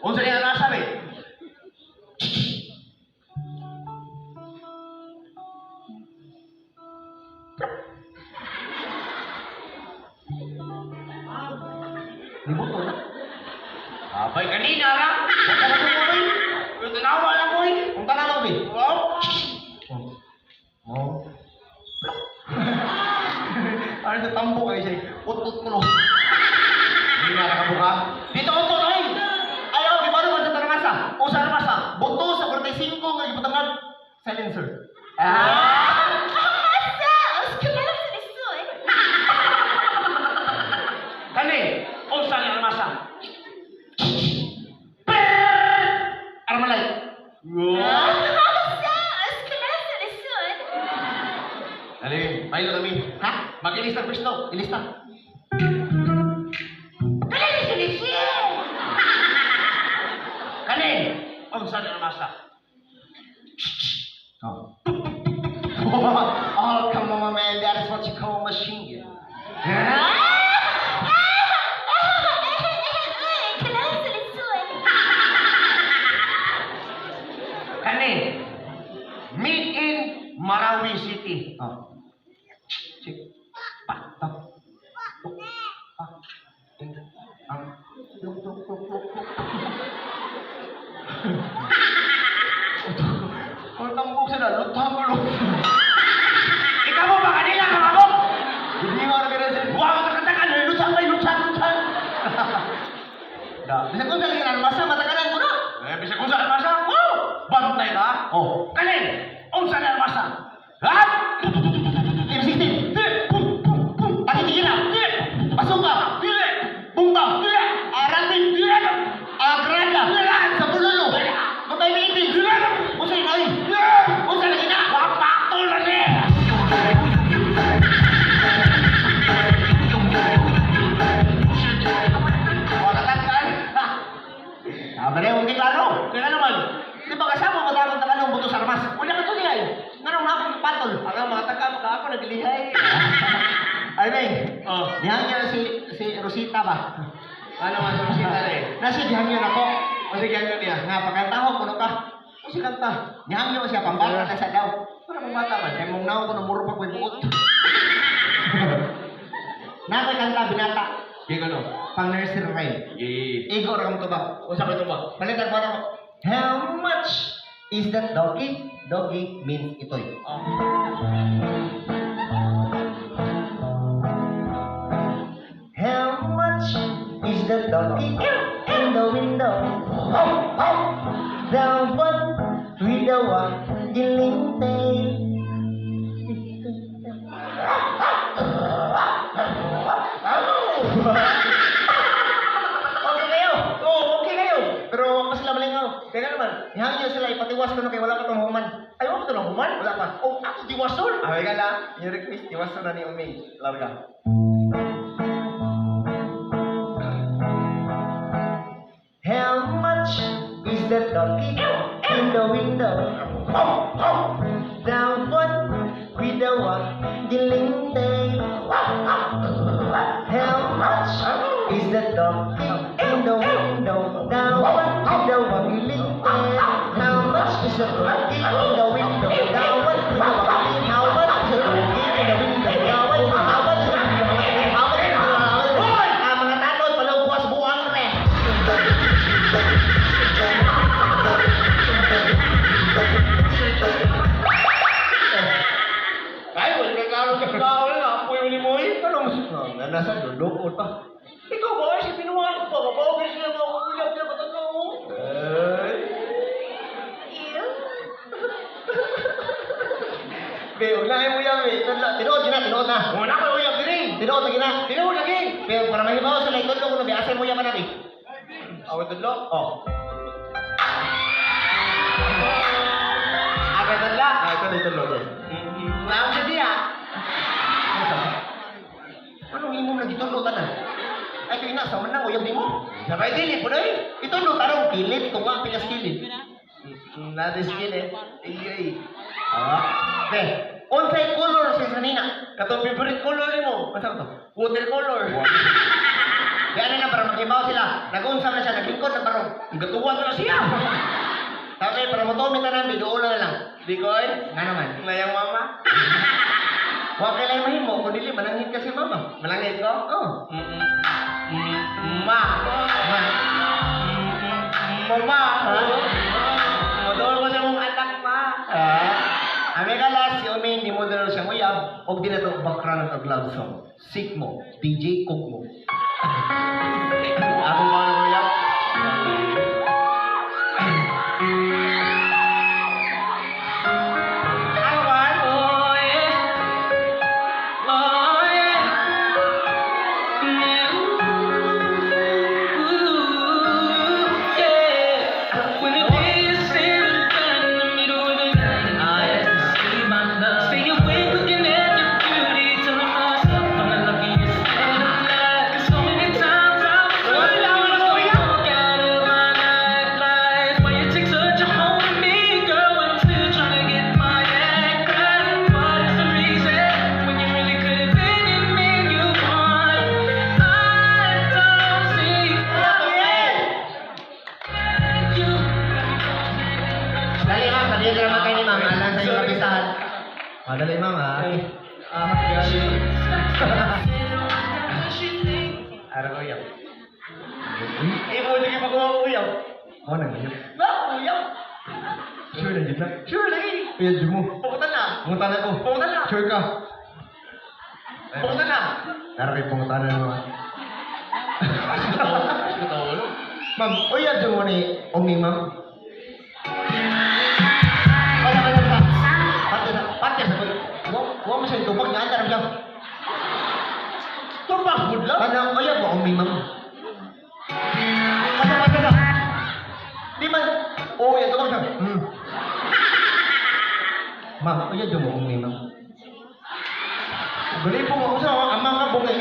Unsa ni armasa be? Libuto na. Abay kanina ra. Wa ka tanawa lang boy. Kung tanaw be. Wow. Oh. Ano sa tambo kayo siya? Ut-ut ko no. Hindi na nakabuka. Dito ko to ay. Ayaw, di ba naman sa tanangasa? O sa armasa? Buto sa 45 nga gibutangan silencer. Ah! Kani, unsa ni armasa? Armalite. Wow. Dali, mailo kami. Ha? Mag-ilis ng pwesto. Ilis na. Kani, unsa ni armasa? Oh. Oh, come on, my man. That is what you call machine gun. Kani, made in Marawi City. Oh. Chick. Pa. Ta. Tuk. Pa. Ting. Ang. Tuk, tuk, tuk, tuk, tuk. Ang tambok sila. Lutang ko lo. Ikaw mo ba kanila mga mo? Hindi nga na kaya sila. Huwag ka katakan, lutang may lutang, lutang. Da. Bisa kung sa lagi masa matakanan ko na. Eh, bisa kung sa armasa? Wow! Bantay ka? Oh. Kani, unsa ni armasa? Ha? M16. Di, pum, pum, pum. Pakitigila. Di, Pasuka. di, Bumba. di, Arangin. di, Agrada. Sa bulolo. Matay Philippines. Usa na oy. Usa lagi na. Wapatol na ni! Wakatan. Ah, bare okay klaro. Kaya naman, Di ba kasama mo darong tagalong buto sa armas? wala ka to niya. Nganong akong patol? Ang mga taga, maka ako naglihay. Ay, Meng. Oh. Dihangyo na si si Rosita ba? Ano man sa Rosita na eh? Nasi dihangyo na ko. O sige, ano niya? Nga pagkantaho kuno ka. O si kanta. Dihangyo siya pambata na sa daw. Para mong bata man. Kay mong naong kuno muro pa ko'y buot. Nakoy kanta binata Sige ano? pang nursery rhyme. Sige. Igo ra kamo tubag. O sa kanto ba? Palitan ko ako. How much is that doggy? Doggy means itoy. Oh. How much is the doggy in the window? The one with the waggling tail. Okay kayo. Oh, okay kayo. Pero mas sila malingaw. Kaya naman. Ihangyo sila ipatiwas ko na kay wala pa tong human. Ay, wala pa ito ng human? Wala pa. Oh, ako diwasol. Ah, wala lang. Yung request, tiwas na ni Uming. Larga. How much is the doggy in the window? The one with the waggling tail. How much is the doggy in the window? The one with the waggling tail. How much is the doggy in the window? The one with the waggling. How much is the doggy in the window? The one with how much is the how much is the Ah, mga tanod, palugwas buwang re. Ay, wala ka klaro sa tao na. Apoy mo ni Moy. Ano mas na nasa lulukot pa. Ikaw ba? Si pinuhan ko pa. Mabawag sila mga ulap niya. Matanda mo. Ay. Be, ugnahin mo yan, be. Tinuod gina, tinuod na. Wala ko uyab din. Tinuod na gina. Tinuod lagi. Pero para mahibaw sa itudlo ko na, be, asa mo yan man na, be. Ako tudlo. Oh. Ako tudlo. Ah, ito na itudlo, be. Naam siya diya. Anong imong nagitudlo tanan? Ay, kaya na, sa manang uyab di mo. Sabay dili po doy. Itudlo tarong kilid, tunga pilas kilid. Natin skin eh. Ay, ay. Ah. Be, unsay color sa sanina? Katong favorite color ni mo. Unsa to? Water color. Di ano na para maghibaw sila. Nag-unsam na siya, naglingkod na barong. Gatuwa ko na siya. Sabi, para mo tanan, biduol na lang. Dikoy, Nga naman. ngayang mama. Wa kay lay mahimo kun dili manangin ka si mama. Malangit ko? Oh. Ma. Ma. Mama. Ha? Modool ko sa mong anak, ma. Ah. Ami kalas si Umi ni mo dalo siyang uyab og di na to background og love song. Seek mo, DJ Cook mo. Ako ba ng uyab? Ano ba? Oh yeah. Oh yeah. Yeah. Ooh, yeah. When the day is said and done in the middle of the night, I ask to see my love. Stay awake looking at your beauty, telling myself I'm the luckiest man alive. 'Cause so many times I was Wala, wala, gonna walk out of my nightlife. Why you take such a hold of me, girl, when I'm still trying to get my act right? What is the reason when you really could have been any man you want? I don't see you. Dali ma'am, sabihin ko naman kay ni ma'am, alang sa iyong kapisahan. Madali ma'am ha. Ah, gali. Ara ko uyab. Eh, mo lagi makuha ko uyab. Mo nang uyab. Na, uyab. Sure na jud na. Sure lagi. Uyab jud mo. Pumunta na. Punta na ko. Pumunta na. Sure ka. Pumunta na. Nara kay punta na naman. Totoo. Ma'am, uyab jud mo ni Umi ma'am. Wala wala wala. Parte sa parte sa wa wa mo siya tubag nga andar siya. Tubag good lang. Kana uyab mo Umi ma'am. Wala wala wala. Di man oh ya tubag siya. Ma'am, uyab jud mo Umi ma'am. Gali po mo sa amang ka bungay.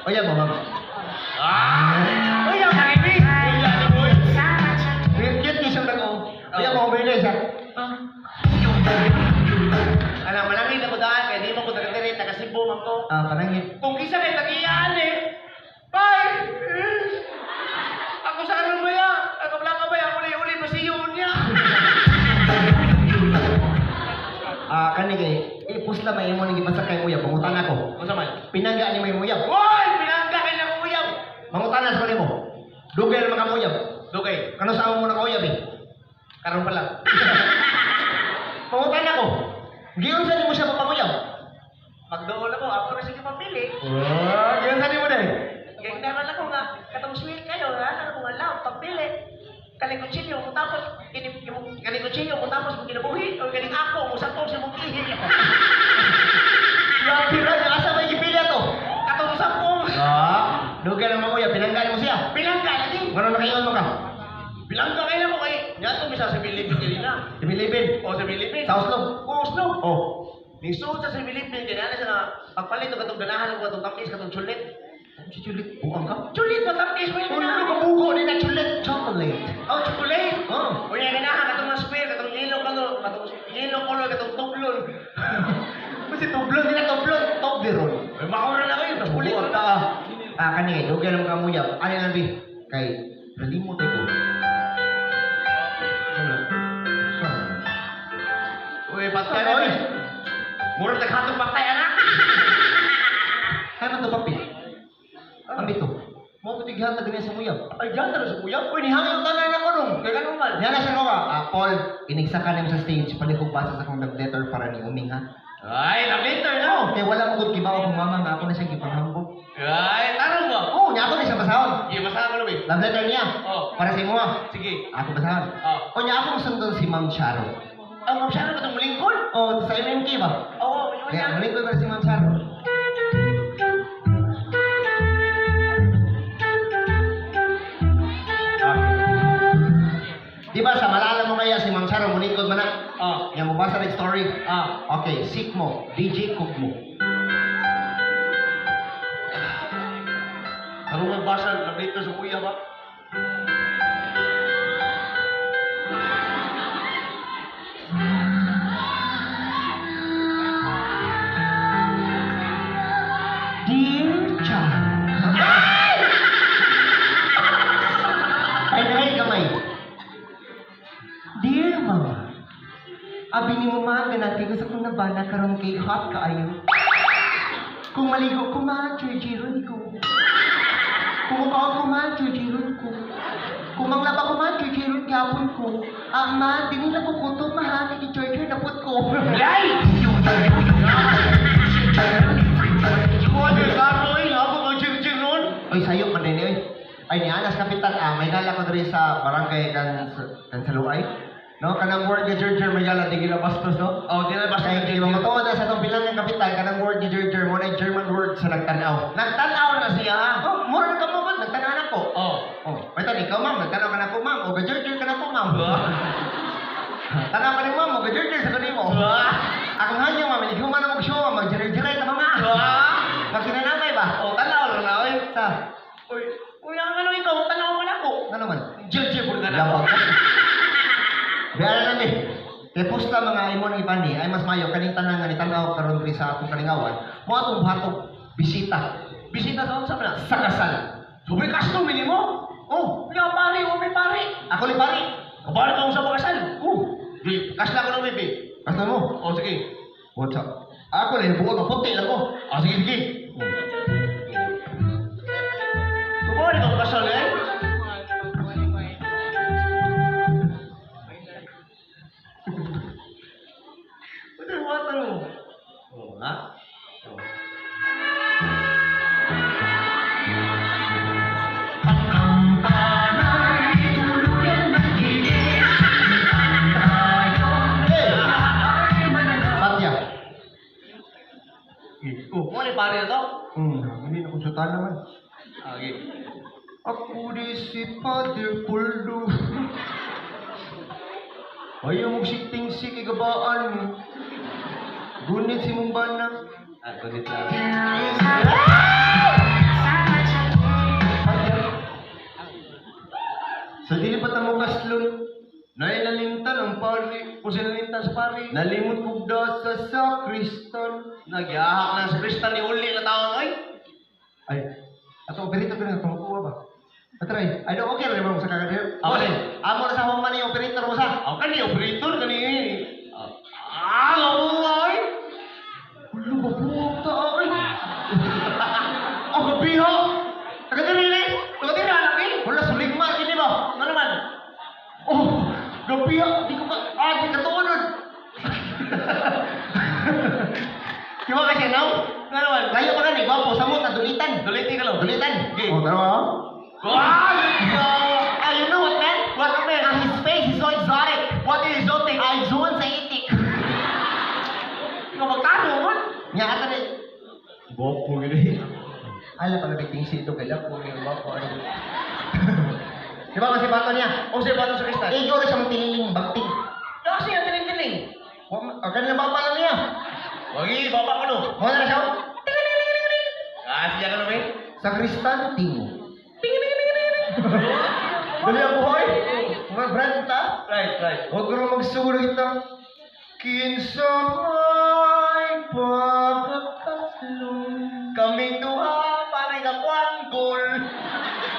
Uyab mo ma'am. Ah! Uyab na ini. Uyab ni boy. Cute ni siyang nag-o. Uyab mo Umi siya. Ah. Alam, malangit ako daan, kaya di mo ko taga-dire, taga Cebu man ko. Ah, panangit. Kung isa kay tagiyaan eh. Bye! Ako sa karon ba ya? Ako lang ka ba ya? Uli-uli pa siyo niya. Ah, kani kay ipusla may imo ning gipasakay mo uyab, mangutana ko. Unsa man? Pinangga ni may uyab. Hoy, pinangga kay na uyab. Mangutana sa kanimo. Dugay naman ka mo uyab. Dugay, Kano sa mo na ka uyab eh. karon pa lang. Mangutana ko. Giunsa nimo siya mapanguyab? Magdool ako, ako na sige pamili. Oh, giunsa nimo dai. Kaya naman ako nga, katong sweet kayo, ha? Ano kung alam, pagpili. Kaning kutsilyo mo tapos, kaning kutsilyo mo tapos mo kinabuhi, o kaning ako, mo sapong sa mong ihi. Grabe ra asa may gipili ato? Katong sapong. Ah, dugay naman mo uyab, pinangga nimo siya. Bilangga lagi. Ngano nakaingon mo ka? Bilangga kayo na mo kay, nga to bisa sa Philippines kanina. Ibilibin. O sa Philippines. Sa Oslo. O Oslo. Oh. Nisuod sa Philippines, kaya na siya nga, pagpalit o katong ganahan o katong tamis, katong chulit. Si Chulit, buang ka? Chulit ba tamis mo yun Ulo na? ka bugo ni na chulit. Chocolate. Oh, chocolate. Oh. O yung ganahan, katong mga square, katong yellow color, katong yellow color, katong tublon. Kasi tublon nila tublon, Toblerone. Ay, makawala na kayo, chocolate. Buang ka. Ah, kani, dugay naman ka muyab. Ano lang bi? Kay nalimot ko. Saan? Uy, patay Saan, oy? na. Murag naghatong patay, anak. Kaya man to papi. Ambito. Mo putighan na ganyan sa muyab. Ay, dyan na sa muyab. Uy, nihangyo tanan ako nung. Kaya ganun man. Niya na siya ko ka. Ah, Paul, inigsa ka nimo sa stage. Palihog basa sa akong love letter para ni Uming ha. Ay, love letter na. Oh, kay wala mo gud kibaw akong mama nga ako na siya gipanghambog. Ay, tarong mo. Oh, nya ako na siya basahon. Iya, basta ko lubi. Love letter niya. Oh. Para sa imo ha. Sige. Ako basahon. Oh. O nya ako sundon si Ma'am Charo. Ang Ma'am Sharon ba itong mulingkol? Oh, sa MMK ba? Oo, yun Kaya niya. mulingkod para si Ma'am Charo. Ah. Di ba sa malala mo kaya si Ma'am Charo mulingkod man na? Oh. Nga mo basa ng story. Ah. Okay, seek mo, DJ Cook mo. Tarong magbasa, love letter sa kuya ba? Dear Sa kong nabana karon kay hot kaayo. Kung maligo ko man, chichiron ko. Kung mukaon ko man, chichiron ko. Kung manglaba ko man, chichiron gyapon ko. Ah, man, dili na ko kutob mahani ni Churchill na put ko. Lay! Kuha karo eh, ako kang jirjir nun. Oy, sayo man din oy. Ay ni Anas Kapitan, ah, may dala ko diri sa barangay kan kan sa Luay. No, kanang word ni Jerjer Mayala di gila bastos, no? Oh, di na basta Kay kay mga tuwa na sa atong bilang ng kapitan kanang word ni Jerjer mo na German word sa nagtan-aw. Nagtanaw na siya, ha? Oh, mura na ka mo man, nagtan-aw na ko. Oh. Oh, wait ikaw ma'am, nagtan-aw ka na ko ma'am, o ga Jerjer ka na ko ma'am. Tanaw ka ni ma'am, o ga Jerjer sa kanimo. Akong hanyo ma'am, hindi man mo show, ma'am, magjerjer ta mga. Magkinanamay ba? Oh, tanaw na oy. Sa, Uy, uy, ang ano ikaw, tanaw ka na ako. ano man? Jirjir po ka na ako. Labang. Biara na mi. Kay pusta mga imo ng ipani ay mas mayo kaning tanan nga nitanaw karon diri sa atong kalingawan. Mo atong buhatong bisita Bisita sa unsa man na? sa kasal. Sobrang kasto minimo. Oh, Ya pare, o may pare. ako ni pare. Kabalo ka sa pakasal. Oh, Di, kasla ko ng baby. basta mo. Oh, sige. What's up? Ako ni buot maputi lang ko. Ah, sige, sige. Kabalo ka kasal eh. Ano yung water mo? Oh, ha? Oh. Hey! Patya. Oh, mo ni pare na to? Hindi na kung sa naman. Ah, okay. Ako di si Father Kuldo. Ayaw mong siting si kigabaan mo. Gunit si mong bana. Ah, gunit lang. Sa dili pa tamo kaslon, nailalimtan ang pari. Kung sinalimtan sa pare. Nalimot kog da sa sakristan. Nagyahak na sa Kristan ni Uli na taon, oy. Ay, ato operator ko na itong kuha ba? Atray, ay do okay ra ba mo sa kagadir? Ako rin. Amo na sa human ni operator mo sa. Ako kani operator kani. Ah, oy. Ulo ba buwag ta ay? Ang gabiha. Taga diri ni. Taga diri anak eh. Wala suligma kini ba? Ano naman? Oh, gabiha di ko ka ah di ka tuod. Di ba kasi now? Ano naman? Layo pa gani, gwapo sa mo ta dulitan. Dulitin ka lang. Dulitan. Okay. Oh, tara ba? Wow! Ah, you know what, man? What, man? Ah, his face is so exotic. What is exotic? Ay, zuwan sa itik. Ikaw magtano man. Nya ata ni. Gwapo gini. Ala pa nabigting si ito kay Lapo ni gwapo ano. Di ba kasi bato niya? O siya bato sa Kristan. Ego rin siya mong tiniling bagting. Kasi ang tiling-tiling. Wa ah, kanina baba lang niya. Wagi, baba ko no. Mo na siya. Ah, siya ka no, eh. Sa Kristan tingo. Dali ang buhay. Mga brand ta. Right, right. Huwag ka magsulo kita. Kinsa may pagkakaslong. Kaming duha, paray ka kwanggol.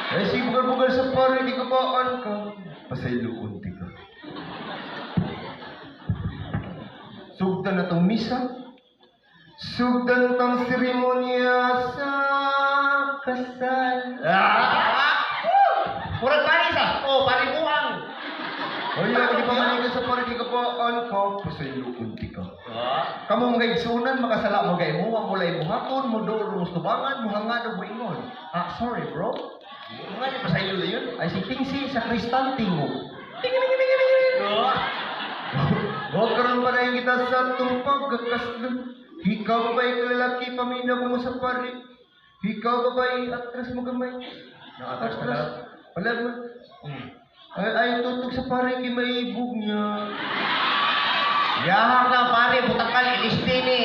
Ay, si bugal-bugal sa pare, di ka baan ka. Pasayloon di ka. Sugdan na tong misa. Sugdan tang seremonya sa kasal. Ah! Murag pare sa. Oh, paray buhang. Ay, di pa man ka sa pare, di ka baan ka. Pasayloon di ka. Ah. Kamo mga igsunan, makasala mo gay mo, wa mo lay buhaton, mo dool mo tubangan, mo hangad og moingon. Ah, sorry bro. Mga di pa sa ilo na yun. Ay si Tingsi sa Kristal Tingo. Oh. Huwag karon pa na kita sa atong pagkakaslon. Ikaw babay kalalaki, paminaw mo sa pari. Ikaw babay, atras mo gamay. Nakatras na Atras. Wala mo. Ay, ay, tutog sa pari, kay maibog niya. Yahak na pare, butakal, iliste ni.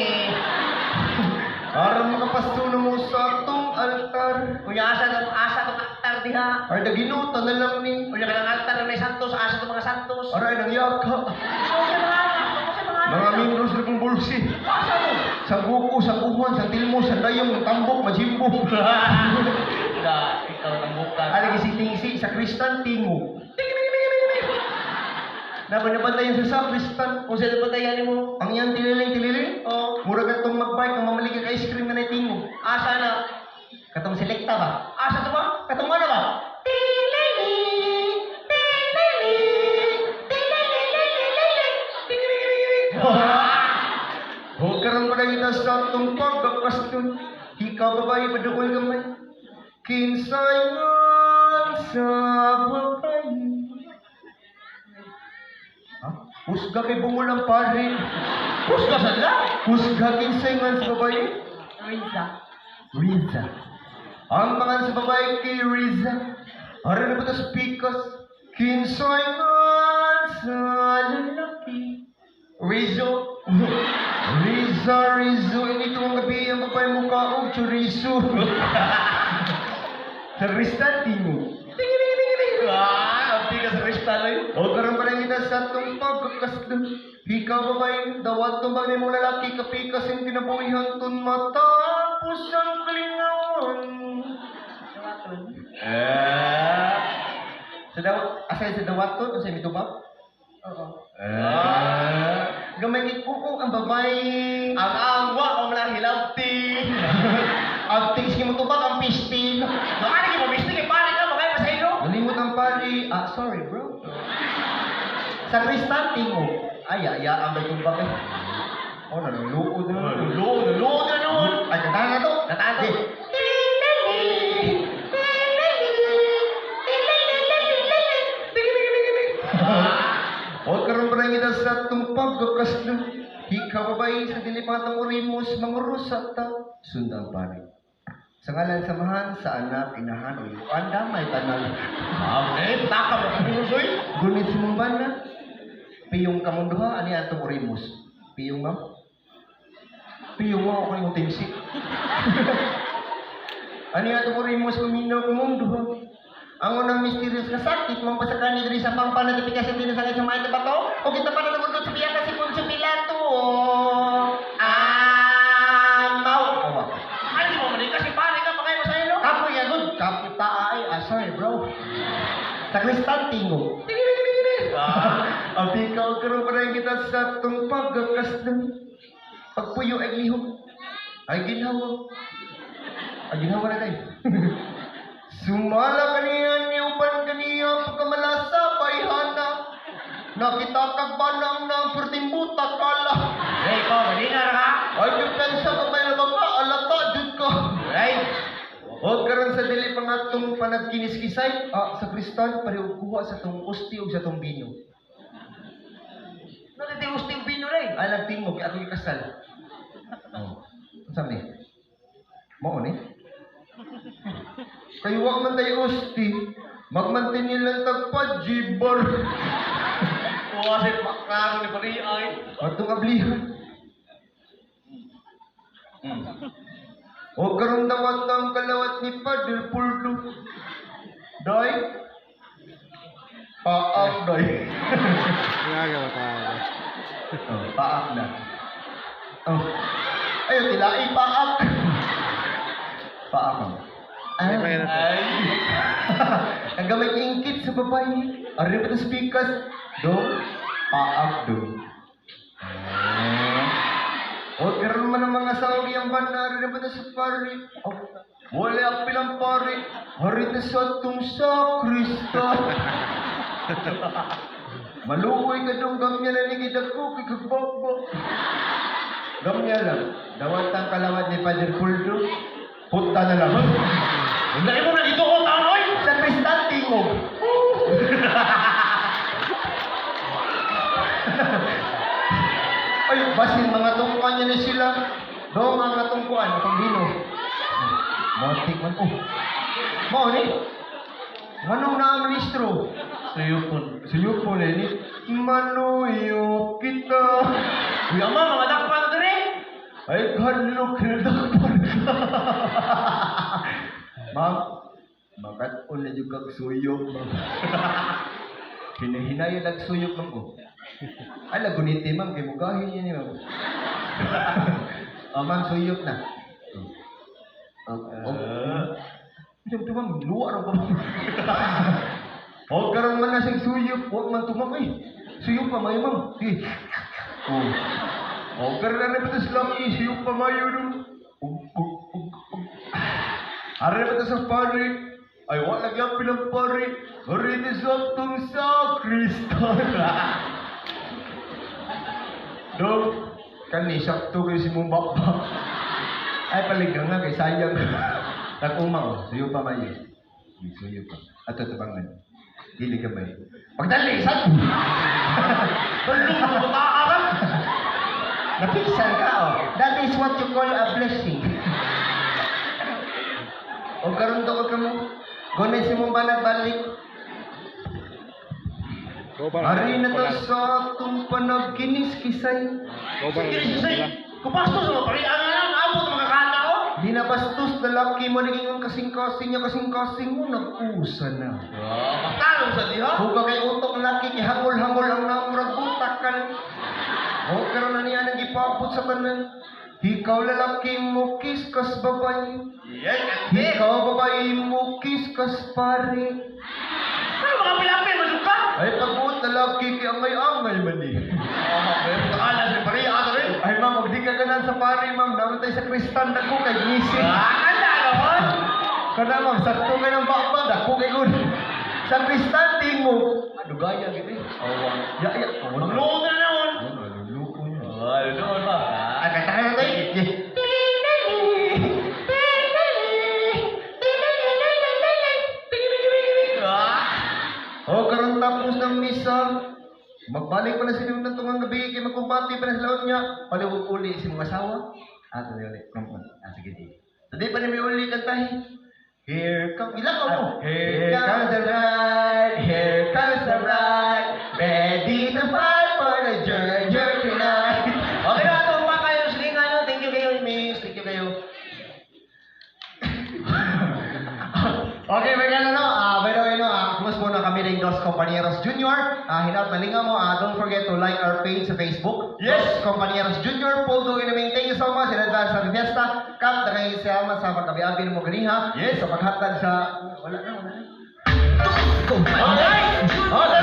Aron makapasuno mo sa atong altar. Kunya asa na asa tong altar diha. Ay, naginuta na lang ni. Kunya kanang altar na may santos, asa tong mga santos. Aray, nangyaka. So, sa mga sa mga Mga membro sa kong bulsi. Asa mo? Sa buko, sa kuhan, sa tilmo, sa dayong, tambok, majimbo. Da, ikaw tambukan. Alagi si Tingsi sa Kristan Tingo. Nabantayan sa sakristan. Kung sino bantayan mo? Ang iyang tililing-tililing. Oh. Mura katong magbike nga mamalig ka ice cream nga naitingog. Asa na? Katong Selecta ba? Asa to ba? Katong ano ba? Tililing, tililing, tililililililil. Huwag karon pa kita sa atong pagkakaston. Ikaw babae, padukol gamay. Kinsay man sa babae. Ha? Husga kay bungol ang pare. Husga sa nila? Husga kinsay man sa babae. Riza. Riza. Ang pangalan sa babae kay Riza. Aron na ba sa pikas? Kinsay man sa lalaki. Rizzo. Riza, Rizzo. Inito ang gabi ang babae mukha og chorizo. Sa Rizal, tingo. Ting-ting-ting-ting. Ah, ang tigas sa kristal ay. O karon pa rin kita sa atong pagkakaslo. Ikaw babae, dawat tumbang ni mong lalaki kapikas ang kinabuhihan tun matapos ang kalingawan. Dawaton. Eh. Sa daw, asay sa dawaton, unsay mitubag? Oo. Eh. Gamay kay kuko ang babae. Ang angwa ang nahilabti. Ang tingis mo tubag ang pistil. Baka naging mamistik eh, pare ka, makaya pa sa ilo. Nalimot ang pari. Ah, sorry bro. Sa kristal tingo. Ay, ay, ang may tumbak eh. Oh, naluluod na. Nalulood, nalulood na noon. Ay, kantahan na to. Kantahan to. Okay. O karon pa rin kita sa atong pagkakaslo. Ikaw babae sa dili pa atong orimos, mangurusa ta. Sundang pare. Sa ngalan samahan, sa anak, inahan, uyuan, damay, tanan. Eh, taka mo kumusoy. Gunit sa mong bana. Piyong kamunduha, ani atong orimos. Piyong ma'am. Piyong mo ako yung timsik. Ani atong orimos paminaw kamunduha. Ang unang mysterious nga sakit mong pasakani diri sa pampa na tipika sa dinasangit sa mga bato o kita pa na nagundot sa biyaka si Poncio Pilato. Amaw. Oh. Ano mo man kasi pare ka, makaya pa sa ilo. Kapoy ya good, kapoy ta ay, ah, sorry bro. Sa kristal tingo. Ah. Ang ikaw karon pa rin kita sa atong pagkakasdam. Pagpuyo ay lihok. Ay ginhawa. Ay ginhawa na tayo. Sumala kaniya ni uban kaniya pagkamalasa bayhana. Nakita kag banang na perting buta kala. Hey, ikaw, manina na ka. Ay depensa ka may ka alata jud ka. Ay, O karon sa dili pa nga atong panagkiniskisay, ah, sa kristal pareho kuha sa tong usti ug sa tong bino. natitius yung bino na eh. Ay nagtingog kay ako ikasal. Oh. Unsa man ni? Mao ni? Kay wa man tay usti, magmantinil lang tagpa jibar. Oo, kasi maklaro ni pare ay. Atong ablihan. O karon dawat ang kalawat ni Padre Puldo. Day. Paak day. Ginagawa tayo. Oh, paak na. Oh. Ayun, tilai, paak. Paak. Ay, may na to. Ay. Ang gamay ingkit sa babae. Ari pa sa pikas. Do, paak do. Ah. O, karon man ang mga sawag yung banari na ba sa pari? Oh, wala ang pilang pari. Hari na sa atong sa Krista. Maluoy ka dong gamya na ni kita ko, kikagbakbak. Gamya lang. Dawat ang kalawat ni Father Puldo. Punta na lang. Hindi mo na dito ko, taon, oy! Sa kristal tingog. Ay, basin mga tungkuan niya na sila. Do mga tungkuan, itong bino. Motik man. Oh. Mao ni. Manong na ang ministro? Suyupon. Suyupon eh ni. Manuyo kita. Uy, ama, mga dakpa na diri. Ay, kadlok na dakpan ka. Ma'am, makat-on na yung kag suyop, ma'am. Hinahinaya lang suyop, ma'am ko. Ay, laguniti, ma'am. Kay mugahin niya ni ma'am. Oh, ma'am, suyop na. Oh, oh. Diyan to, ma'am. Luwa raw ka, ma'am. Oh, karon man na siyang suyop. Huwag man tumang, eh. Suyo pa mayo, ma'am. Sige. Oh. Oh, pero na rin sa laki, suyo pa mayo no. Ug, ug, ug, ug. Ari pa sa pare. Ay, wala gyapon ang pare. Ari ni sa tong sa Kristo. Dong, kani sakto kayo si mong bakbak. Ay, paligyan nga kay sayang. Tag-uma ko, suyo pa mayo. Suyo pa. Ato tabangan. Dili ka may. Pagdali, saan? Tulong mo, bataa ka. Napisan ka, oh. That is what you call a blessing. O karon to ka mo. Gunay si mong balik. Go ba? Ari na to sa atong panaginis kisay. Go ba? Sige, sige. Kupastos mo, pari ang ang abot mga kana ko. Di na bastos lalaki mo naging ang kasing-kasing niya kasing-kasing mo nag-usa na. Talong sa diha. Huga kay utok laki kay hangol-hangol ang namurag utak kan. O karon na niya nang gipabot sa tanan. Ikaw lalaki mo kiss kas babay. Yes, ate. Ikaw babae mo kiss kas pare. Ano mga pilapil, masuka? Ay pagbuot lalaki kay angay-angay man eh. Akala si pari, ato rin. Ay ma'am, huwag di ka ganan sa pare ma'am. Naroon tayo sa kristan dako kay ngisi. Ah, kanda naman. Kada ma'am, sakto kay ng bakbang, dako kay gud. Sa kristan tingo. Ano gaya gini? Ya ya. Oh, wala. Magluto na naman. Luluko niya. Oh, luto pa. Ay, kanta ka na tayo. O, karon tapos ng misa, magbalik pa na sila ng tungang gabi, kay magkumbati pa na sila niya. Paliwag uli si mga asawa. Ah, tuloy uli. Come on. Ah, sige, di. Today pa na may uli kantahin. Here comes, ilang ka mo? Here comes the bride, here comes the bride, ready to fight for the journey tonight. Okay na, ito pa kayo. Sige nga, no. Thank you kayo, miss. Thank you kayo. Okay, may gano'n, no? Ah, by the way, no, kumusta muna kami ng Dos Compañeros Junior. Hinaut na mo, don't forget to like our page sa Facebook. Yes! Dos Compañeros Junior, Poldo Inaming. Thank you so much in advance sa fiesta. Kap, dahil salamat sa pagkabiabi mo ganiha. Yes. Sa paghatag sa. Wala na, wala na. Alright! Okay.